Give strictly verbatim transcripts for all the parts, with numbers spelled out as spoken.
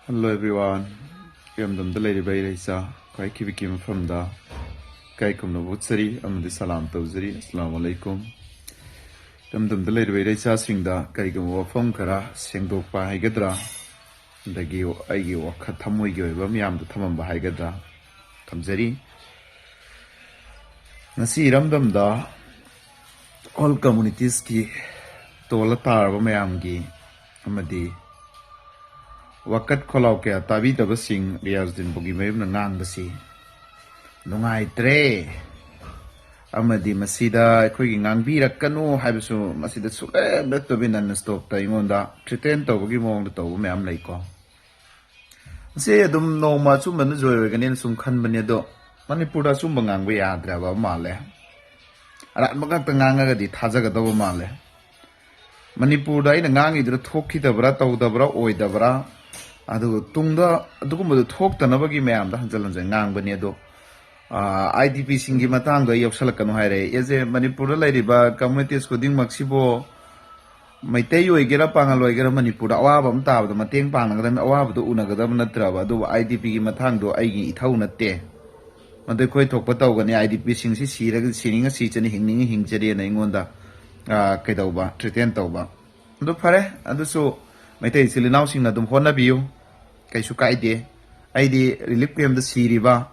Hello everyone. ꯏꯔꯝꯗꯝꯗ ꯂꯩꯔꯤꯕ ꯏꯔꯩꯆꯥ ꯈ꯭ꯋꯥꯏ ꯀꯤꯕꯤꯛꯀꯤ ꯃꯐꯝꯗ ꯏꯀꯥꯏ ꯈꯨꯝꯅꯕ ꯎꯠꯆꯔꯤ ꯑꯃꯗꯤ ꯁꯂꯥꯝ ꯇꯧꯖꯔꯤ꯫ ꯑꯁꯂꯥꯃꯨ ꯑꯂꯩꯀꯨꯝ꯫ ꯏꯔꯝꯗꯝꯗ ꯂꯩꯔꯤꯕ ꯏꯔꯩꯆꯥꯁꯤꯡꯗ ꯀꯔꯤꯒꯨꯝꯕ ꯋꯥꯐꯝ ꯈꯔ ꯁꯦꯡꯗꯣꯛꯄ ꯍꯥꯏꯒꯗ꯭ꯔꯥ, ꯑꯗꯒꯤ ꯑꯩꯒꯤ ꯋꯥꯈꯜ ꯊꯃꯣꯏꯒꯤ ꯑꯣꯏꯕ ꯃꯌꯥꯝꯗ ꯊꯝꯃꯝꯕ ꯍꯥꯏꯒꯗ꯭ꯔꯥ, ꯊꯝꯖꯔꯤ꯫ ꯉꯁꯤ ꯏꯔꯝꯗꯝꯗ all communities ꯀꯤ ꯇꯣꯜꯂ ꯇꯥꯔꯕ ꯃꯌꯥꯝꯒꯤ ꯑꯃꯗꯤ ꯋꯥꯀꯠ ꯈꯣꯜꯂꯥꯎ ꯀꯌꯥ ꯇꯥꯕꯤꯗꯕꯁꯤꯡ ꯔꯤꯌꯥꯖꯨꯗꯤꯟ ꯕꯣꯒꯤꯃꯌꯨꯝꯅ ꯉꯥꯡꯕꯁꯤ ꯅꯨꯡꯉꯥꯏꯇ꯭ꯔꯦ꯫ ꯑꯃꯗꯤ ꯃꯁꯤꯗ ꯑꯩꯈꯣꯏꯒꯤ ꯉꯥꯡꯕꯤꯔꯛꯀꯅꯨ ꯍꯥꯏꯕꯁꯨ ꯃꯁꯤꯗ ꯁꯨꯛꯂꯦꯞ ꯂꯦꯞꯇꯕꯤ non stop ꯇ ꯑꯩꯉꯣꯟꯗ threaten ꯇꯧꯕꯒꯤ ꯃꯑꯣꯡꯗ ꯇꯧꯕ ꯃꯌꯥꯝ ꯂꯩꯀꯣ꯫ ꯃꯁꯤ ꯑꯗꯨꯝ ꯅꯣꯡꯃ ꯑꯆꯨꯝꯕꯅ ꯖꯣꯏ ꯑꯣꯏꯒꯅꯤꯅ ꯁꯨꯝ ꯈꯟꯕꯅꯦ, ꯑꯗꯣ ꯃꯅꯤꯄꯨꯔꯗ ꯑꯆꯨꯝꯕ ꯉꯥꯡꯕ ꯌꯥꯗ꯭ꯔꯕ ꯃꯥꯜꯂꯦ꯫ ꯑꯔꯥꯟꯕ ꯉꯥꯛꯇ ꯉꯥꯡꯉꯒꯗꯤ ꯊꯥꯖꯒꯗꯧꯕ ꯃꯥꯜꯂꯦ꯫ ꯃꯅꯤꯄꯨꯔꯗ ꯑꯩꯅ ꯉꯥꯡꯉꯤꯗꯨꯗ ꯊꯣꯛꯈꯤꯗꯕ꯭ꯔꯥ, ꯇꯧꯗꯕ꯭ꯔꯥ, ꯑꯣꯏꯗꯕ꯭ꯔꯥ? ꯑꯗꯨꯒ ꯇꯨꯡꯗ ꯑꯗꯨꯒꯨꯝꯕꯗꯣ ꯊꯣꯛꯇꯅꯕꯒꯤ ꯃꯌꯥꯝꯗ ꯍꯟꯖꯤꯟ ꯍꯟꯖꯤꯟ ꯉꯥꯡꯕꯅꯤ꯫ ꯑꯗꯣ, ꯑꯥ, ꯑꯥꯏ ꯗꯤ ꯄꯤ ꯁꯤꯡꯒꯤ ꯃꯇꯥꯡꯗ ꯑꯩ ꯌꯧꯁꯜꯂꯛꯀꯅꯨ ꯍꯥꯏꯔꯦ꯫ ꯑꯦꯁ ꯑꯦ ꯃꯅꯤꯄꯨꯔꯗ ꯂꯩꯔꯤꯕ communities ꯈꯨꯗꯤꯡꯃꯛꯁꯤꯕꯨ ꯃꯩꯇꯩ ꯑꯣꯏꯒꯦꯔꯥ, ꯄꯥꯉꯜ ꯑꯣꯏꯒꯦꯔꯥ, ꯃꯅꯤꯄꯨꯔꯗ ꯑꯋꯥꯕ ꯑꯃ ꯇꯥꯕꯗ ꯃꯇꯦꯡ ꯄꯥꯡꯅꯒꯗꯕꯅꯤ, ꯑꯋꯥꯕꯗꯨ ꯎꯅꯒꯗꯕ ꯅꯠꯇ꯭ꯔꯕ? ꯑꯗꯨꯕꯨ ꯑꯥꯏ ꯗꯤ ꯄꯤ ꯒꯤ ꯃꯇꯥꯡꯗꯣ ꯑꯩꯒꯤ ꯏꯊꯧ ꯅꯠꯇꯦ꯫ ꯃꯗꯨ ꯑꯩꯈꯣꯏ ꯊꯣꯛꯄ ꯇꯧꯒꯅꯤ꯫ ꯑꯥꯏ ꯗꯤ ꯄꯤ ꯁꯤꯡꯁꯤ ꯁꯤꯔꯒ, ꯁꯤꯅꯤꯡꯉ ꯁꯤꯆꯅꯤ, ꯍꯤꯡꯅꯤꯡꯉ ꯍꯤꯡꯆꯅꯤꯅ ꯑꯩꯉꯣꯟꯗ, ꯑꯥ, ꯀꯩꯗꯧꯕ, threaten ꯇꯧꯕ꯫ ꯑꯗꯨ ꯐꯔꯦ, ꯑꯗꯨꯁꯨ ꯃꯩꯇꯩ ꯏꯆꯤꯜ ꯏꯅꯥꯎꯁꯤꯡꯅ ꯑꯗꯨꯝ ꯍꯣꯠꯅꯕꯤꯌꯨ, ꯀꯩꯁꯨ ꯀꯥꯏꯗꯦ꯫ ꯑꯩꯗꯤ relief camp ꯇ ꯁꯤꯔꯤꯕ,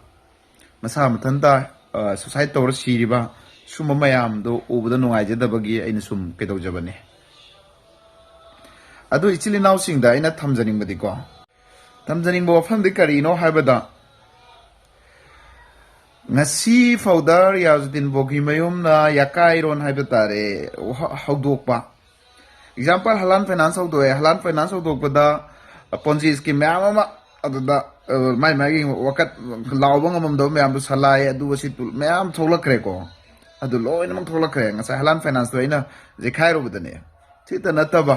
ꯃꯁꯥ ꯃꯊꯟꯇ, ꯑ, suicide ꯇꯧꯔ ꯁꯤꯔꯤꯕ, ꯁꯨꯝꯕ ꯃꯌꯥꯝꯗꯣ ꯎꯕꯗ ꯅꯨꯡꯉꯥꯏꯖꯗꯕꯒꯤ ꯑꯩꯅ ꯁꯨꯝ ꯀꯩꯗꯧꯖꯕꯅꯦ꯫ ꯑꯗꯨ ꯏꯆꯤꯜ ꯏꯅꯥꯎꯁꯤꯡꯗ ꯑꯩꯅ ꯊꯝꯖꯅꯤꯡꯕꯗꯤꯀꯣ, ꯊꯝꯖꯅꯤꯡꯕ ꯋꯥꯐꯝꯗꯤ ꯀꯔꯤꯅꯣ ꯍꯥꯏꯕꯗ, ꯉꯁꯤ ꯐꯥꯎꯗ ꯔꯤꯌꯥꯖꯨꯗꯤꯟ ꯕꯣꯒꯤꯃꯌꯨꯝꯅ ꯌꯥꯀꯥꯏꯔꯣꯟ ꯍꯥꯏꯕ ꯇꯥꯔꯦ, ꯍ-, ꯍꯧꯗꯣꯛꯄ꯫ Example, ꯍꯂꯥꯟ finance ꯍꯧꯗꯣꯛꯑꯦ꯫ ꯍꯂꯥꯟ finance ꯍꯧꯗꯣꯛꯄꯗ Ponzi scheme ꯃꯌꯥꯝ ꯑꯃ ꯑꯗꯨꯗ, ꯑ, ꯃꯥꯏ ꯃꯥꯏꯒꯤ ꯋꯥꯀꯠ ꯂꯥꯎꯕ ꯉꯝꯃꯝꯗꯕ ꯃꯌꯥꯝꯗꯣ ꯁꯂꯥꯏ, ꯑꯗꯨ ꯑꯁꯤ ꯇꯨ-, ꯃꯌꯥꯝ ꯊꯣꯛꯂꯛꯈ꯭ꯔꯦꯀꯣ꯫ ꯑꯗꯨ ꯂꯣꯏꯅꯃꯛ ꯊꯣꯛꯂꯛꯈ꯭ꯔꯦ꯫ ꯉꯁꯥꯏ ꯍꯂꯥꯟ finance ꯇꯣ ꯑꯩꯅ ꯖꯦꯈꯥꯏꯔꯨꯕꯗꯅꯦ꯫ ꯁꯤꯇ ꯅꯠꯇꯕ,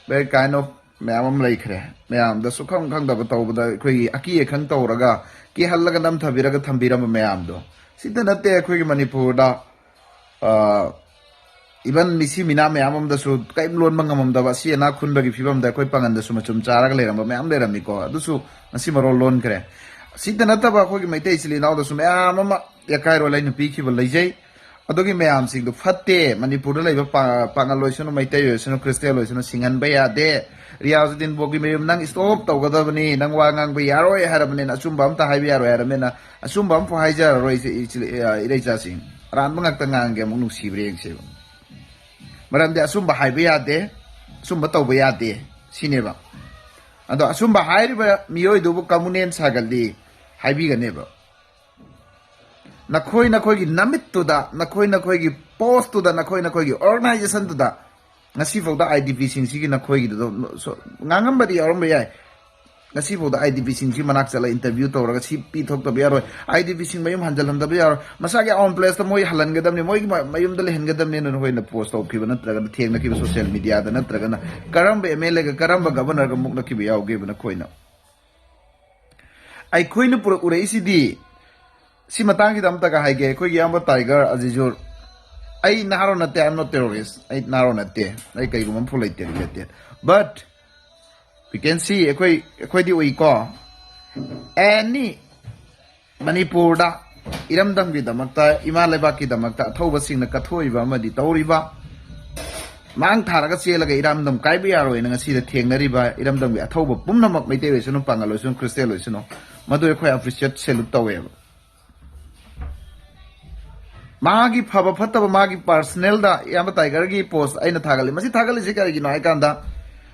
very kind of ꯃꯌꯥꯝ ꯑꯃ ꯂꯩꯈ꯭ꯔꯦ꯫ ꯃꯌꯥꯝꯗ ꯁꯨꯈꯪ ꯈꯪꯗꯕ ꯇꯧꯕꯗ ꯑꯩꯈꯣꯏꯒꯤ ꯑꯀꯤ ꯑꯈꯪ ꯇꯧꯔꯒ ꯀꯤꯍꯜꯂꯒ ꯅꯝꯊꯕꯤꯔꯒ ꯊꯝꯕꯤꯔꯝꯕ ꯃꯌꯥꯝꯗꯣ꯫ ꯁꯤꯇ ꯅꯠꯇꯦ ꯑꯩꯈꯣꯏꯒꯤ ꯃꯅꯤꯄꯨꯔꯗ, ꯑ, Even ꯃꯤꯁꯤ ꯃꯤꯅꯥ ꯃꯌꯥꯝ ꯑꯃꯗꯁꯨ ꯀꯔꯤꯝ ꯂꯣꯟꯕ ꯉꯝꯃꯝꯗꯕ, ꯑꯁꯤ ꯑꯅꯥ ꯈꯨꯟꯕꯒꯤ ꯐꯤꯕꯝꯗ ꯑꯩꯈꯣꯏ ꯄꯥꯉꯟꯗꯁꯨ ꯃꯆꯨꯝ ꯆꯥꯔꯒ ꯂꯩꯔꯝꯕ ꯃꯌꯥꯝ ꯂꯩꯔꯝꯃꯤꯀꯣ꯫ ꯑꯗꯨꯁꯨ ꯉꯁꯤ ꯃꯔꯣꯜ ꯂꯣꯟꯈ꯭ꯔꯦ꯫ ꯁꯤꯇ ꯅꯠꯇꯕ ꯑꯩꯈꯣꯏꯒꯤ ꯃꯩꯇꯩ ꯏꯆꯤꯜ ꯏꯅꯥꯎꯗꯁꯨ ꯃꯌꯥꯝ ꯑꯃ ꯌꯥꯀꯥꯏꯔꯣꯜ ꯍꯥꯏꯅ ꯄꯤꯈꯤꯕ ꯂꯩꯖꯩ꯫ ꯑꯗꯨꯒꯤ ꯃꯌꯥꯝꯁꯤꯡꯗꯨ ꯐꯠꯇꯦ꯫ ꯃꯅꯤꯄꯨꯔꯗ ꯂꯩꯕ ꯄꯥ-, ꯄꯥꯉꯜ ꯑꯣꯏꯁꯅꯨ, ꯃꯩꯇꯩ ꯑꯣꯏꯁꯅꯨ, ꯈ꯭ꯔꯤꯁꯇꯦꯟ ꯑꯣꯏꯁꯅꯨ, ꯁꯤꯡꯍꯟꯕ ꯌꯥꯗꯦ꯫ ꯔꯤꯌꯥꯖꯨꯗꯤꯟ ꯕꯣꯒꯤ ꯃꯌꯨꯝ ꯅꯪ stop ꯇꯧꯒꯗꯕꯅꯤ, ꯅꯪ ꯋꯥ ꯉꯥꯡꯕ ꯌꯥꯔꯣꯏ ꯍꯥꯏꯔꯕꯅꯤꯅ, ꯑꯆꯨꯝꯕ ꯑꯝꯇ ꯍꯥꯏꯕ ꯌꯥꯔꯣꯏ ꯍꯥꯏꯔꯕꯅꯤꯅ, ꯑꯆꯨꯝꯕ ꯑꯃꯐꯥꯎ ꯍꯥꯏꯖꯔꯔꯣꯏ ꯏꯆꯦ-, ꯏꯆꯦ-, ꯑ, ꯏꯔꯩꯆꯥꯁꯤꯡ꯫ ꯑꯔꯥꯟꯕ ꯉꯥꯛꯇ ꯉꯥꯡꯒꯦ, ꯑꯃꯨꯛ ꯅꯨꯡꯁꯤꯕ꯭ꯔꯥ ꯌꯦꯡꯁꯦꯕ꯫ ꯃꯔꯝꯗꯤ ꯑꯆꯨꯝꯕ ꯍꯥꯏꯕ ꯌꯥꯗꯦ, ꯑꯆꯨꯝꯕ ꯇꯧꯕ ꯌꯥꯗꯦ ꯁꯤꯅꯦꯕ꯫ ꯑꯗꯣ ꯑꯆꯨꯝꯕ ꯍꯥꯏꯔꯤꯕ ꯃꯤꯑꯣꯏꯗꯨꯕꯨ ꯀꯃꯨꯅꯦꯟ ꯁꯥꯒꯜꯂꯤ ꯍꯥꯏꯕꯤꯒꯅꯦꯕ꯫ ꯅꯈꯣꯏ ꯅꯈꯣꯏꯒꯤ ꯅꯃꯤꯠꯇꯨꯗ, ꯅꯈꯣꯏ ꯅꯈꯣꯏꯒꯤ ꯄꯣꯁꯇꯨꯗ, ꯅꯈꯣꯏ ꯅꯈꯣꯏꯒꯤ ꯑꯣꯔꯒꯅꯥꯏꯖꯦꯁꯟꯗꯨꯗ ꯉꯁꯤꯐꯥꯎꯗ IDPꯁꯤꯡꯁꯤꯒꯤ ꯅꯈꯣꯏꯒꯤꯗꯨꯗ ꯁꯣ-, ꯉꯥꯡꯉꯝꯕꯗꯤ ꯌꯥꯎꯔꯝꯕ ꯌꯥꯏ꯫ ꯉꯁꯤꯐꯥꯎꯗ IDPꯁꯤꯡꯁꯤ ꯃꯅꯥꯛ ꯆꯠꯂꯒ interview ꯇꯧꯔꯒ ꯁꯤ ꯄꯤꯊꯣꯛꯇꯕ ꯌꯥꯔꯣꯏ, IDPꯁꯤꯡ ꯃꯌꯨꯝ ꯍꯟꯖꯤꯜꯍꯟꯗꯕ ꯌꯥꯔꯣꯏ, ꯃꯁꯥꯒꯤ own placeꯇ ꯃꯣꯏ ꯍꯜꯍꯟꯒꯗꯕꯅꯤ, ꯃꯣꯏꯒꯤ ꯃ-, ꯃꯌꯨꯝꯗ ꯂꯩꯍꯟꯒꯗꯕꯅꯤꯅ ꯅꯈꯣꯏꯅ ꯄꯣꯁ ꯇꯧꯈꯤꯕ ꯅꯠꯇ꯭ꯔꯒꯅ ꯊꯦꯡꯅꯈꯤꯕ social mediaꯗ ꯅꯠꯇ꯭ꯔꯒꯅ ꯀꯔꯝꯕ MLAꯒ ꯀꯔꯝꯕ governorꯒ ꯃꯨꯛꯅꯈꯤꯕ ꯌꯥꯎꯒꯦꯕ ꯅꯈꯣꯏꯅ? ꯑꯩꯈꯣꯏꯅ ꯄꯨꯔꯛꯎꯔꯛꯏꯁꯤꯗꯤ ꯁꯤ ꯃꯇꯥꯡꯁꯤꯗ ꯑꯝꯇꯒ ꯍꯥꯏꯒꯦ꯫ ꯑꯩꯈꯣꯏꯒꯤ ꯏꯌꯥꯝꯕ ꯇꯥꯏꯒꯔ ꯑꯖꯤꯖꯨꯔ, ꯑꯩ ꯅꯍꯥꯔꯣꯟ ꯅꯠꯇꯦ, I am not terrorist, ꯑꯩ ꯅꯍꯥꯔꯣꯟ ꯅꯠꯇꯦ, ꯑꯩ ꯀꯩꯒꯨꯝꯕ ꯑꯃꯐꯥꯎ ꯂꯩꯇꯦ, ꯂꯩꯇꯦ꯫ But we can see, ꯑꯩꯈꯣꯏ, ꯑꯩꯈꯣꯏꯗꯤ ꯎꯏꯀꯣ, any ꯃꯅꯤꯄꯨꯔꯗ ꯏꯔꯝꯗꯝꯒꯤꯗꯃꯛꯇ, ꯏꯃꯥ ꯂꯩꯕꯥꯛꯀꯤꯗꯃꯛꯇ ꯑꯊꯧꯕꯁꯤꯡꯅ ꯀꯠꯊꯣꯛꯏꯕ ꯑꯃꯗꯤ ꯇꯧꯔꯤꯕ, ꯃꯥꯡ ꯊꯥꯔꯒ ꯆꯦꯜꯂꯒ ꯏꯔꯝꯗꯝ ꯀꯥꯏꯕ ꯌꯥꯔꯣꯏꯅ ꯉꯁꯤꯗ ꯊꯦꯡꯅꯔꯤꯕ ꯏꯔꯝꯗꯝꯒꯤ ꯑꯊꯧꯕ ꯄꯨꯝꯅꯃꯛ, ꯃꯩꯇꯩ ꯑꯣꯏꯁꯅꯨ, ꯄꯥꯉꯜ ꯑꯣꯏꯁꯅꯨ, ꯈ꯭ꯔꯤꯁꯇꯦꯟ ꯑꯣꯏꯁꯅꯨ, ꯃꯗꯨ ꯑꯩꯈꯣꯏ appreciate, salute ꯇꯧꯋꯦꯕ꯫ ꯃꯥꯒꯤ ꯐꯕ ꯐꯠꯇꯕ, ꯃꯥꯒꯤ personalꯗ ꯏꯌꯥꯝꯕ ꯇꯥꯏꯒꯔꯒꯤ ꯄꯣꯁ ꯑꯩꯅ ꯊꯥꯒꯠꯂꯤ꯫ ꯃꯁꯤ ꯊꯥꯒꯠꯂꯤꯁꯤ ꯀꯔꯤꯒꯤꯅꯣ ꯍꯥꯏ ꯀꯥꯟꯗ,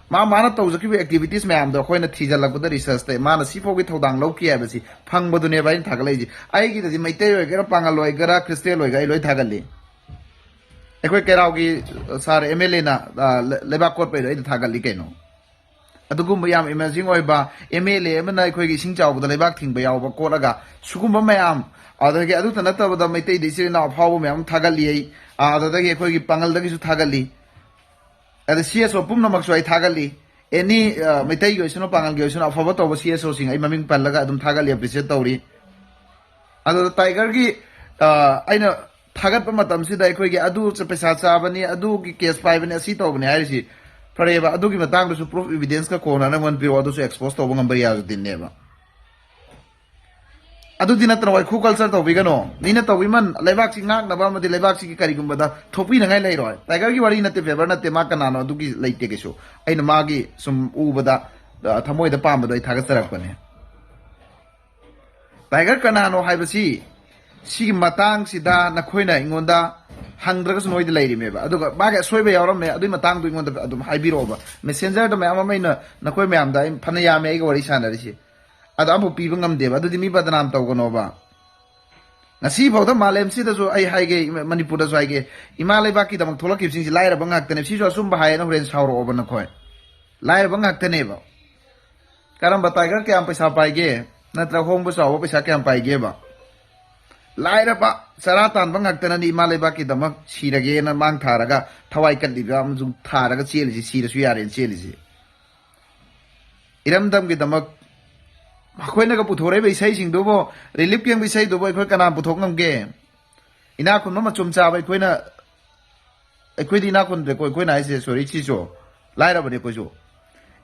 ꯃꯥ, ꯃꯥꯅ ꯇꯧꯖꯈꯤꯕ activities ꯃꯌꯥꯝꯗꯣ ꯑꯩꯈꯣꯏꯅ ꯊꯤꯖꯤꯜꯂꯛꯄꯗ, researchꯇ ꯃꯥꯅ ꯁꯤꯐꯥꯎꯒꯤ ꯊꯧꯗꯥꯡ ꯂꯧꯈꯤ ꯍꯥꯏꯕꯁꯤ ꯐꯪꯕꯗꯨꯅꯦꯕ ꯑꯩꯅ ꯊꯥꯒꯠꯂꯛꯏꯁꯦ꯫ ꯑꯩꯒꯤꯗꯗꯤ ꯃꯩꯇꯩ ꯑꯣꯏꯒꯦꯔꯥ, ꯄꯥꯉꯜ ꯑꯣꯏꯒꯦꯔꯥ, ꯈ꯭ꯔꯤꯁꯇꯦꯟ ꯑꯣꯏꯒꯦꯔꯥ, ꯑꯩ ꯂꯣꯏ ꯊꯥꯒꯠꯂꯤ꯫ ꯑꯩꯈꯣꯏ ꯀꯩꯔꯥꯎꯒꯤ ꯁꯥꯔ MLAꯅ, ꯑ, ꯂꯩ-, ꯂꯩꯕꯥꯛ ꯀꯣꯠꯄꯩꯗꯣ ꯑꯩꯅ ꯊꯥꯒꯠꯂꯤ ꯀꯩꯅꯣ꯫ ꯑꯗꯨꯒꯨꯝꯕ ꯌꯥꯝ amazing ꯑꯣꯏꯕ, MLA ꯑꯃꯅ ꯑꯩꯈꯣꯏꯒꯤ ꯏꯁꯤꯡ ꯆꯥꯎꯕꯗ ꯂꯩꯕꯥꯛ ꯊꯤꯡꯕ ꯌꯥꯎꯕ ꯀꯣꯠꯂꯒ, ꯁꯤꯒꯨꯝꯕ ꯃꯌꯥꯝ, ꯑꯗꯨꯗꯒꯤ ꯑꯗꯨꯇ ꯅꯠꯇꯕꯗ ꯃꯩꯇꯩꯗ ꯏꯆꯤꯜ ꯏꯅꯥꯎ ꯑꯐꯥꯎꯕ ꯃꯌꯥꯝ ꯑꯃ ꯊꯥꯒꯠꯂꯤ ꯑꯩ, ꯑ, ꯑꯗꯨꯗꯒꯤ ꯑꯩꯈꯣꯏꯒꯤ ꯄꯥꯉꯜꯗꯒꯤꯁꯨ ꯊꯥꯒꯠꯂꯤ꯫ ꯑꯗ CSO ꯄꯨꯝꯅꯃꯛꯁꯨ ꯑꯩ ꯊꯥꯒꯠꯂꯤ꯫ Any, ꯑ, ꯃꯩꯇꯩꯒꯤ ꯑꯣꯏꯁꯅꯨ, ꯄꯥꯉꯜꯒꯤ ꯑꯣꯏꯁꯅꯨ, ꯑꯐꯕ ꯇꯧꯕ CSOꯁꯤꯡ ꯑꯩ ꯃꯃꯤꯡ ꯄꯜꯂꯒ ꯑꯗꯨꯝ ꯊꯥꯒꯠꯂꯤ, appreciate ꯇꯧꯔꯤ꯫ ꯑꯗꯨꯗ ꯇꯥꯏꯒꯔꯒꯤ, ꯑ, ꯑꯩꯅ ꯊꯥꯒꯠꯄ ꯃꯇꯝꯁꯤꯗ ꯑꯩꯈꯣꯏꯒꯤ ꯑꯗꯨ ꯆ-, ꯄꯩꯁꯥ ꯆꯥꯕꯅꯤ, ꯑꯗꯨꯒꯤ ꯀꯦꯁ ꯄꯥꯏꯕꯅꯤ, ꯑꯁꯤ ꯇꯧꯕꯅꯤ ꯍꯥꯏꯔꯤꯁꯤ꯫ ꯐꯔꯦꯕ, ꯑꯗꯨꯒꯤ ꯃꯇꯥꯡꯗꯁꯨ proof evidence ꯀ ꯀꯣꯟꯅ ꯅꯪꯉꯣꯟꯗ ꯄꯤꯔꯛꯑꯣ, ꯑꯗꯨꯁꯨ expose ꯇꯧꯕ ꯉꯝꯕ ꯌꯥꯖꯗꯤꯟꯅꯦꯕ꯫ ꯑꯗꯨꯗꯤ ꯅꯠꯇꯅ ꯋꯥꯏꯈꯨ culture ꯇꯧꯕꯤꯒꯅꯣ꯫ ꯃꯤꯅ ꯇꯧꯕꯤꯃꯟ ꯂꯩꯕꯥꯛꯁꯤ ꯉꯥꯛꯅꯕ ꯑꯃꯗꯤ ꯂꯩꯕꯥꯛꯁꯤꯒꯤ ꯀꯔꯤꯒꯨꯝꯕꯗ ꯊꯣꯛꯄꯤꯅꯉꯥꯏ ꯂꯩꯔꯣꯏ꯫ Tiger ꯒꯤ ꯋꯥꯔꯤ ꯅꯠꯇꯦ, ꯐꯦꯕꯔ ꯅꯠꯇꯦ, ꯃꯥ ꯀꯅꯥꯅꯣ ꯑꯗꯨꯒꯤ ꯂꯩꯇꯦ ꯀꯩꯁꯨ꯫ ꯑꯩꯅ ꯃꯥꯒꯤ ꯁꯨꯝ ꯎꯕꯗ, ꯑ, ꯊꯃꯣꯏꯗ ꯄꯥꯝꯕꯗꯣ ꯑꯩ ꯊꯥꯒꯠꯆꯔꯛꯄꯅꯦ꯫ Tiger ꯀꯅꯥꯅꯣ ꯍꯥꯏꯕꯁꯤ ꯁꯤꯒꯤ ꯃꯇꯥꯡꯁꯤꯗ ꯅꯈꯣꯏꯅ ꯑꯩꯉꯣꯟꯗ ꯍꯪꯗ꯭ꯔꯒꯁꯨ ꯅꯣꯏꯗ ꯂꯩꯔꯤꯃꯦꯕ꯫ ꯑꯗꯨꯒ ꯃꯥꯒꯤ ꯑꯁꯣꯏꯕ ꯌꯥꯎꯔꯝꯃꯦ, ꯑꯗꯨꯒꯤ ꯃꯇꯥꯡꯗꯣ ꯑꯩꯉꯣꯟꯗ ꯑꯗꯨꯝ ꯍꯥꯏꯕꯤꯔꯛꯑꯣꯕ꯫ Messenger ꯗ ꯃꯌꯥꯝ ꯑꯃ ꯑꯩꯅ, ꯅꯈꯣꯏ ꯃꯌꯥꯝꯗ ꯑꯩ ꯐꯅ ꯌꯥꯝꯃꯦ ꯑꯩꯒ ꯋꯥꯔꯤ ꯁꯥꯟꯅꯔꯤꯁꯦ, ꯑꯗꯣ ꯑꯃꯐꯥꯎ ꯄꯤꯕ ꯉꯝꯗꯦꯕ꯫ ꯑꯗꯨꯗꯤ ꯃꯤ ꯕꯗꯅꯥꯝ ꯇꯧꯒꯅꯣꯕ꯫ ꯉꯁꯤ ꯐꯥꯎꯗ ꯃꯥꯂꯦꯝꯁꯤꯗꯁꯨ ꯑꯩ ꯍꯥꯏꯒꯦ, ꯏꯃꯥ-, ꯃꯅꯤꯄꯨꯔꯗꯁꯨ ꯍꯥꯏꯒꯦ, ꯏꯃꯥ ꯂꯩꯕꯥꯛꯀꯤꯗꯃꯛ ꯊꯣꯛꯂꯛꯈꯤꯕꯁꯤꯡꯁꯤ ꯂꯥꯏꯔꯕ ꯉꯥꯛꯇꯅꯦ꯫ ꯁꯤꯁꯨ ꯑꯆꯨꯝꯕ ꯍꯥꯏꯌꯦꯅ ꯍꯣꯔꯦꯟ ꯁꯥꯎꯔꯛꯑꯣꯕ ꯅꯈꯣꯏ꯫ ꯂꯥꯏꯔꯕ ꯉꯥꯛꯇꯅꯦꯕ꯫ ꯀꯔꯝꯕ Tiger ꯀꯌꯥꯝ ꯄꯩꯁꯥ ꯄꯥꯏꯒꯦ? ꯅꯠꯇ꯭ꯔꯒ ꯍꯣꯡꯕ ꯆꯥꯎꯕ ꯄꯩꯁꯥ ꯀꯌꯥꯝ ꯄꯥꯏꯒꯦꯕ? ꯂꯥꯏꯔꯕ ꯆꯔꯥ ꯇꯥꯟꯕ ꯉꯥꯛꯇꯅꯅꯤ ꯏꯃꯥ ꯂꯩꯕꯥꯛꯀꯤꯗꯃꯛ ꯁꯤꯔꯒꯦꯅ ꯃꯥꯡ ꯊꯥꯔꯒ ꯊꯋꯥꯏ ꯀꯠꯂꯤꯕ ꯑꯃꯁꯨꯡ ꯊꯥꯔꯒ ꯆꯦꯜꯂꯤꯁꯤ, ꯁꯤꯔꯁꯨ ꯌꯥꯔꯦꯅ ꯆꯦꯜꯂꯤꯁꯤ꯫ ꯏꯔꯝꯗꯝꯒꯤꯗꯃꯛ ꯃꯈꯣꯏꯅꯒ ꯄꯨꯊꯣꯔꯛꯏꯕ ꯏꯁꯩꯁꯤꯡꯗꯨꯕꯨ, relief camp ꯏꯁꯩꯗꯨꯕꯨ ꯑꯩꯈꯣꯏ ꯀꯅꯥ ꯄꯨꯊꯣꯛ ꯉꯝꯒꯦ? ꯏꯅꯥꯛ ꯈꯨꯟꯕ ꯃꯆꯨꯝ ꯆꯥꯕ ꯑꯩꯈꯣꯏꯅ, ꯑꯩꯈꯣꯏꯗꯤ ꯏꯅꯥꯛ ꯈꯨꯟꯗ꯭ꯔꯦꯀꯣ, ꯑꯩꯈꯣꯏꯅ ꯍꯥꯏꯁꯦ, sorry, ꯁꯤꯁꯨ ꯂꯥꯏꯔꯕꯅꯤ ꯑꯩꯈꯣꯏꯁꯨ꯫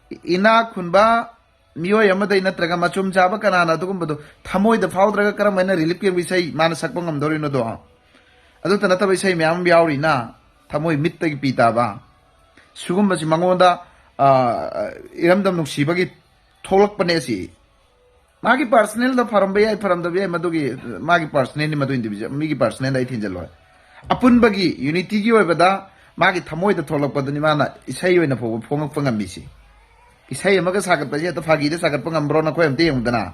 ꯏ-, ꯏꯅꯥꯛ ꯈꯨꯟꯕ ꯃꯤꯑꯣꯏ ꯑꯃꯗꯩ ꯅꯠꯇ꯭ꯔꯒ ꯃꯆꯨꯝ ꯆꯥꯕ ꯀꯅꯥꯅ ꯑꯗꯨꯒꯨꯝꯕꯗꯣ ꯊꯃꯣꯏꯗ ꯐꯥꯎꯗ꯭ꯔꯒ ꯀꯔꯝ ꯍꯥꯏꯅ relief camp ꯏꯁꯩ ꯃꯥꯅ ꯁꯛꯄ ꯉꯝꯗꯧꯔꯤꯅꯣꯗꯣ? ꯑꯗꯨꯇ ꯅꯠꯇꯕ ꯏꯁꯩ ꯃꯌꯥꯝ ꯑꯃ ꯌꯥꯎꯔꯤꯅ ꯊꯃꯣꯏ ꯃꯤꯠꯇꯒꯤ ꯄꯤ ꯇꯥꯕ꯫ ꯁꯤꯒꯨꯝꯕꯁꯤ ꯃꯉꯣꯟꯗ, ꯑ, ꯏꯔꯝꯗꯝ ꯅꯨꯡꯁꯤꯕꯒꯤ ꯊꯣꯛꯂꯛꯄꯅꯦ ꯁꯤ꯫ ꯃꯥꯒꯤ personal ꯗ ꯐꯔꯝꯕ ꯌꯥꯏ, ꯐꯔꯝꯗꯕ ꯌꯥꯏ, ꯃꯗꯨꯒꯤ ꯃꯥꯒꯤ personal ꯅꯤ, ꯃꯗꯨ individual, ꯃꯤꯒꯤ personal ꯗ ꯑꯩ ꯊꯤꯟꯖꯜꯂꯣꯏ꯫ ꯑꯄꯨꯟꯕꯒꯤ unity ꯒꯤ ꯑꯣꯏꯕꯗ ꯃꯥꯒꯤ ꯊꯃꯣꯏꯗ ꯊꯣꯛꯂꯛꯄꯗꯨꯅꯤ ꯃꯥꯅ ꯏꯁꯩ ꯑꯣꯏꯅ ꯐꯥꯎꯕ ꯐꯣꯡꯉꯛꯄ ꯉꯝꯃꯤꯁꯤ꯫ ꯏꯁꯩ ꯑꯃꯒ ꯁꯥꯒꯠꯄꯁꯦ ꯍꯦꯛꯇ ꯐꯥꯒꯤꯗ ꯁꯥꯒꯠꯄ ꯉꯝꯕ꯭ꯔꯣ? ꯅꯈꯣꯏ ꯑꯝꯇ ꯌꯦꯡꯉꯨꯗꯅ꯫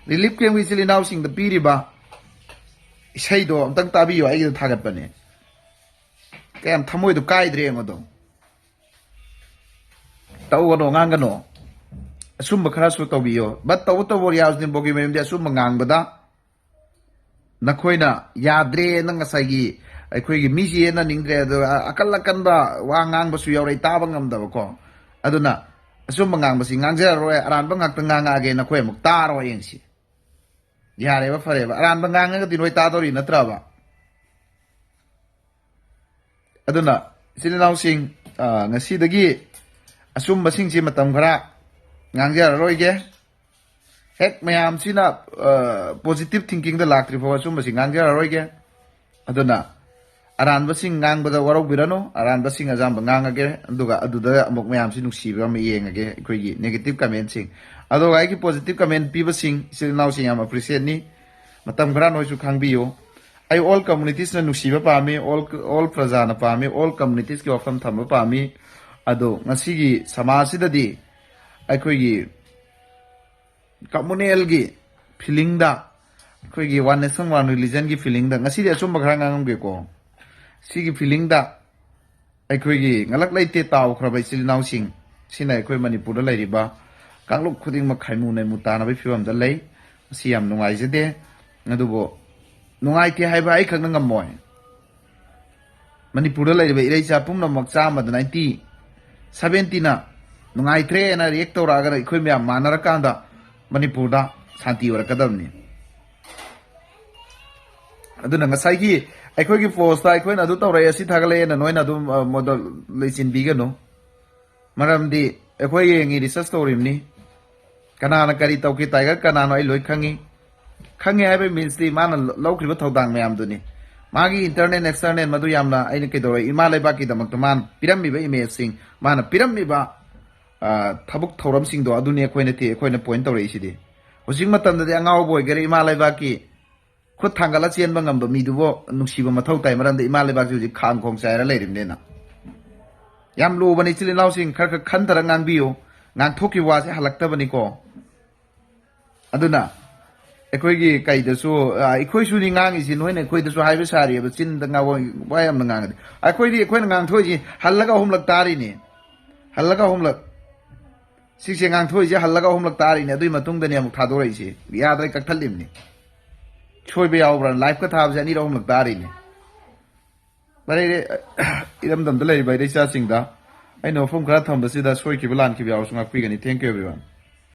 relief camp ꯀꯤ ꯏꯆꯤꯜ ꯏꯅꯥꯎꯁꯤꯡꯗ ꯄꯤꯔꯤꯕ ꯏꯁꯩꯗꯣ ꯑꯝꯇꯪ ꯇꯥꯕꯤꯌꯨ, ꯑꯩꯒꯤꯗ ꯊꯥꯒꯠꯄꯅꯦ꯫ ꯀꯌꯥꯝ ꯊꯃꯣꯏꯗꯣ ꯀꯥꯏꯗ꯭ꯔꯦ ꯌꯦꯡꯉꯣꯗꯣ꯫ ꯇꯧꯒꯅꯣ, ꯉꯥꯡꯒꯅꯣ꯫ ꯑꯆꯨꯝꯕ ꯈꯔꯁꯨ ꯇꯧꯕꯤꯌꯣ꯫ But ꯇꯧꯕꯇꯕꯨ ꯔꯤꯌꯥꯖ ꯅꯤꯝꯕꯣꯒꯤ ꯃꯌꯨꯝꯗꯤ ꯑꯆꯨꯝꯕ ꯉꯥꯡꯕꯗ ꯅꯈꯣꯏꯅ ꯌꯥꯗ꯭ꯔꯦꯅ ꯉꯁꯥꯏꯒꯤ ꯑꯩꯈꯣꯏꯒꯤ ꯃꯤꯁꯤ ꯌꯦꯟꯅꯅꯤꯡꯗ꯭ꯔꯦ, ꯑꯗꯨꯒ ꯑꯀꯜ ꯑꯀꯟꯕ ꯋꯥ ꯉꯥꯡꯕꯁꯨ ꯌꯥꯎꯔꯛꯏ, ꯇꯥꯕ ꯉꯝꯗꯕꯀꯣ꯫ ꯑꯗꯨꯅ ꯑꯆꯨꯝꯕ ꯉꯥꯡꯕꯁꯤ ꯉꯥꯡꯖꯔꯔꯣꯏ, ꯑꯔꯥꯟꯕ ꯉꯥꯛꯇ ꯉꯥꯡꯉꯛꯑꯒꯦ, ꯅꯈꯣꯏ ꯑꯃꯨꯛ ꯇꯥꯔꯣ ꯍꯌꯦꯡꯁꯤ꯫ ꯌꯥꯔꯦꯕ, ꯐꯔꯦꯕ꯫ ꯑꯔꯥꯟꯕ ꯉꯥꯡꯉꯒꯗꯤ ꯅꯣꯏ ꯇꯥꯗꯧꯔꯤ ꯅꯠꯇ꯭ꯔꯕ? ꯑꯗꯨꯅ ꯏꯆꯤꯜ ꯏꯅꯥꯎꯁꯤꯡ, ꯑ, ꯉꯁꯤꯗꯒꯤ ꯑꯆꯨꯝꯕꯁꯤꯡꯁꯤ ꯃꯇꯝ ꯈꯔ ꯉꯥꯡꯖꯔꯔꯣꯏꯒꯦ꯫ ꯍꯦꯛ ꯃꯌꯥꯝꯁꯤꯅ, ꯑ, positive thinkingꯗ ꯂꯥꯛꯇ꯭ꯔꯤ ꯐꯥꯎ ꯑꯆꯨꯝꯕꯁꯤ ꯉꯥꯡꯖꯔꯔꯣꯏꯒꯦ꯫ ꯑꯗꯨꯅ ꯑꯔꯥꯟꯕꯁꯤꯡ ꯉꯥꯡꯕꯗ ꯋꯥꯔꯧꯕꯤꯔꯅꯨ, ꯑꯔꯥꯟꯕꯁꯤꯡ ꯑꯌꯥꯝꯕ ꯉꯥꯡꯉꯒꯦ, ꯑꯗꯨꯒ ꯑꯗꯨꯗ ꯑꯃꯨꯛ ꯃꯌꯥꯝꯁꯤ ꯅꯨꯡꯁꯤꯕ ꯑꯃ ꯌꯦꯡꯉꯒꯦ꯫ ꯑꯩꯈꯣꯏꯒꯤ negative commentꯁꯤꯡ, ꯑꯗꯨꯒ ꯑꯩꯒꯤ positive comment ꯄꯤꯕꯁꯤꯡ, ꯏꯆꯤꯜ ꯏꯅꯥꯎꯁꯤꯡ ꯌꯥꯝ appreciateꯅꯤ꯫ ꯃꯇꯝ ꯈꯔ ꯅꯣꯏꯁꯨ ꯈꯥꯡꯕꯤꯌꯨ꯫ ꯑꯩ all communitiesꯅ ꯅꯨꯡꯁꯤꯕ ꯄꯥꯝꯃꯤ, all, all ꯄ꯭ꯔꯖꯥꯅ ꯄꯥꯝꯃꯤ, all communitiesꯀꯤ ꯋꯥꯐꯝ ꯊꯝꯕ ꯄꯥꯝꯃꯤ꯫ ꯑꯗꯣ ꯉꯁꯤꯒꯤ ꯁꯃꯥꯖꯁꯤꯗꯗꯤ ꯑꯩꯈꯣꯏꯒꯤ communalꯒꯤ feelingꯗ, ꯑꯩꯈꯣꯏꯒꯤ one nation one religionꯒꯤ feelingꯗ ꯉꯁꯤꯗꯤ ꯑꯆꯨꯝꯕ ꯈꯔ ꯉꯥꯡꯉꯝꯒꯦꯀꯣ꯫ ꯁꯤꯒꯤ feelingꯗ ꯑꯩꯈꯣꯏꯒꯤ ꯉꯂꯛ ꯂꯩꯇꯦ ꯇꯥꯎꯈ꯭ꯔꯕ ꯏꯆꯤꯜ ꯏꯅꯥꯎꯁꯤꯡ, ꯁꯤꯅ ꯑꯩꯈꯣꯏ ꯃꯅꯤꯄꯨꯔꯗ ꯂꯩꯔꯤꯕ ꯀꯥꯡꯂꯨꯞ ꯈꯨꯗꯤꯡꯃꯛ ꯈꯥꯏꯃꯨ ꯅꯩꯃꯨ ꯇꯥꯅꯕꯒꯤ ꯐꯤꯕꯝꯗ ꯂꯩ꯫ ꯃꯁꯤ ꯌꯥꯝ ꯅꯨꯡꯉꯥꯏꯖꯗꯦ꯫ ꯑꯗꯨꯕꯨ ꯅꯨꯡꯉꯥꯏꯇꯦ ꯍꯥꯏꯕ ꯑꯩꯈꯛꯅ ꯉꯝꯃꯣꯏ꯫ ꯃꯅꯤꯄꯨꯔꯗ ꯂꯩꯔꯤꯕ ꯏꯔꯩꯆꯥ ꯄꯨꯝꯅꯃꯛ ꯆꯥꯝꯃꯗ ninety, seventyꯅ ꯅꯨꯡꯉꯥꯏꯇ꯭ꯔꯦꯅ react ꯇꯧꯔꯛꯑꯒꯅ ꯑꯩꯈꯣꯏ ꯃꯌꯥꯝ ꯃꯥꯟꯅꯔꯀꯥꯟꯗ ꯃꯅꯤꯄꯨꯔꯗ ꯁꯥꯟꯇꯤ ꯑꯣꯏꯔꯛꯀꯗꯕꯅꯤ꯫ ꯑꯗꯨꯅ ꯉꯁꯥꯏꯒꯤ ꯑꯩꯈꯣꯏꯒꯤ postꯇ ꯑꯩꯈꯣꯏꯅ ꯑꯗꯨ ꯇꯧꯔꯛꯑꯦ, ꯑꯁꯤ ꯊꯥꯒꯠꯂꯛꯑꯦꯅ ꯅꯣꯏꯅ ꯑꯗꯨꯝ, ꯑ, ꯃꯗꯨ ꯂꯩꯆꯤꯟꯕꯤꯒꯅꯨ꯫ ꯃꯔꯝꯗꯤ ꯑꯩꯈꯣꯏ ꯌꯦꯡꯉꯤ, research ꯇꯧꯔꯤꯕꯅꯤ꯫ ꯀꯅꯥꯅ ꯀꯔꯤ ꯇꯧꯈꯤ, Tiger ꯀꯅꯥꯅꯣ ꯑꯩ ꯂꯣꯏ ꯈꯪꯉꯤ꯫ ꯈꯪꯉꯤ ꯍꯥꯏꯕꯒꯤ meansꯇꯤ ꯃꯥꯅ ꯂ-, ꯂꯧꯈ꯭ꯔꯤꯕ ꯊꯧꯗꯥꯡ ꯃꯌꯥꯝꯗꯨꯅꯤ꯫ ꯃꯥꯒꯤ internal external ꯃꯗꯨ ꯌꯥꯝꯅ ꯑꯩꯅ ꯀꯩꯗꯧꯔꯦ, ꯏꯃꯥ ꯂꯩꯕꯥꯛꯀꯤꯗꯃꯛꯇ ꯃꯥꯅ ꯄꯤꯔꯝꯃꯤꯕ imageꯁꯤꯡ, ꯃꯥꯅ ꯄꯤꯔꯝꯃꯤꯕ, ꯑ, ꯊꯕꯛ ꯊꯧꯔꯝꯁꯤꯡꯗꯣ ꯑꯗꯨꯅꯤ ꯑꯩꯈꯣꯏꯅ ꯊꯤ-, ꯑꯩꯈꯣꯏꯅ point ꯇꯧꯔꯛꯏꯁꯤꯗꯤ꯫ ꯍꯧꯖꯤꯛ ꯃꯇꯝꯗꯗꯤ ꯑꯉꯥꯎꯕ ꯑꯣꯏꯒꯦꯔꯥ, ꯏꯃꯥ ꯂꯩꯕꯥꯛꯀꯤ ꯈꯨꯠ ꯊꯥꯡꯒꯠꯂ ꯆꯦꯟꯕ ꯉꯝꯕ ꯃꯤꯗꯨꯕꯨ ꯅꯨꯡꯁꯤꯕ ꯃꯊꯧ ꯇꯥꯏ, ꯃꯔꯝꯗꯤ ꯏꯃꯥ ꯂꯩꯕꯥꯛꯁꯤ ꯍꯧꯖꯤꯛ ꯈꯥꯡ ꯈꯣꯡ ꯆꯥꯏꯔ ꯂꯩꯔꯤꯕꯅꯤꯅ꯫ ꯌꯥꯝ ꯂꯨꯕꯅꯤ ꯏꯆꯤꯜ ꯏꯅꯥꯎꯁꯤꯡ, ꯈꯔ ꯈꯔ ꯈꯟꯊꯔ ꯉꯥꯡꯕꯤꯌꯨ꯫ ꯉꯥꯡꯊꯣꯛꯈꯤꯕ ꯋꯥꯁꯦ ꯍꯜꯂꯛꯇꯕꯅꯤꯀꯣ꯫ ꯑꯗꯨꯅ ꯑꯩꯈꯣꯏꯒꯤ ꯀꯩꯗꯁꯨ, ꯑ, ꯑꯩꯈꯣꯏꯁꯨꯅꯤ ꯉꯥꯡꯉꯤꯁꯤ, ꯅꯣꯏꯅ ꯑꯩꯈꯣꯏꯗꯁꯨ ꯍꯥꯏꯕ ꯁꯥꯔꯤꯑꯕ, ꯆꯤꯟꯗ ꯉꯥ-, ꯋꯥ ꯌꯥꯝꯅ ꯉꯥꯡꯉꯗꯤ꯫ ꯑꯩꯈꯣꯏꯗꯤ ꯑꯩꯈꯣꯏꯅ ꯉꯥꯡꯊꯣꯛꯏꯁꯤ ꯍꯜꯂꯒ ꯑꯍꯨꯝꯂꯛ ꯇꯥꯔꯤꯅꯤ꯫ ꯍꯜꯂꯒ ꯑꯍꯨꯝꯂꯛ꯫ ꯁꯤꯁꯦ ꯉꯥꯡꯊꯣꯛꯏꯁꯦ ꯍꯜꯂꯒ ꯑꯍꯨꯝꯂꯛ ꯇꯥꯔꯤꯅꯤ, ꯑꯗꯨꯒꯤ ꯃꯇꯨꯡꯗꯅꯤ ꯑꯃꯨꯛ ꯊꯥꯗꯣꯔꯛꯏꯁꯦ꯫ ꯌꯥꯗ꯭ꯔꯦ, ꯀꯛꯊꯠꯂꯤꯕꯅꯤ꯫ ꯁꯣꯏꯕ ꯌꯥꯎꯕ꯭ꯔꯥ? Liveꯀ ꯊꯥꯕꯁꯦ ꯑꯅꯤꯔꯛ ꯑꯍꯨꯝꯂꯛ ꯇꯥꯔꯤꯅꯤ꯫ ꯐꯔꯦ, ꯏꯔꯝꯗꯝꯗ ꯂꯩꯔꯤꯕ ꯏꯔꯩꯆꯥꯁꯤꯡꯗ ꯑꯩꯅ ꯋꯥꯐꯝ ꯈꯔ ꯊꯝꯕꯁꯤꯗ ꯁꯣꯏꯈꯤꯕ ꯂꯥꯟꯈꯤꯕ ꯌꯥꯎꯔꯁꯨ ꯉꯥꯛꯄꯤꯒꯅꯤ꯫ Thank you, everyone.